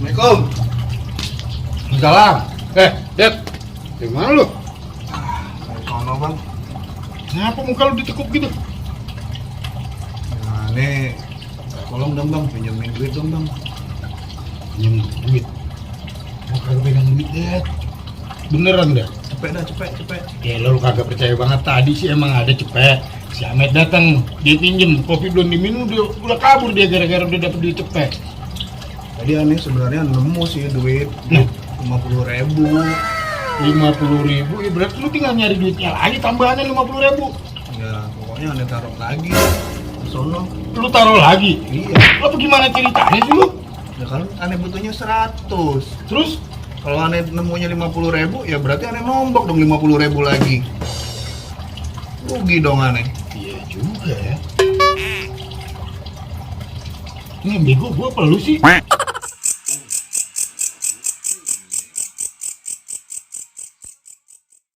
Assalamualaikum. Salam. Dad. Gimana lu? Sono bang. Kenapa muka lu ditekuk gitu? Nah nih, tolong dong bang, pinjemin duit dong bang. Pinjem duit. Gua kagak pegang duit, Dad. Beneran dah. Cepet. Ya lu kagak percaya banget, tadi sih emang ada cepet. Si Ahmed datang, dia pinjem, kopi belum diminum, dia udah kabur dia gara-gara udah dapet duit cepet. Tadi aneh sebenarnya nemu sih duit Nah. 50.000. 50.000, ya berarti lu tinggal nyari duitnya lagi, tambahannya 50.000. Ya pokoknya aneh taruh lagi di sono. Lu taruh lagi? Iya. Apa gimana ceritanya sih lu? Ya kan aneh butuhnya 100. Terus? Kalau aneh nemunya 50.000, ya berarti aneh nombok dong 50.000 lagi. Rugi dong aneh. Iya juga ya. Ini bego gua apa lu sih?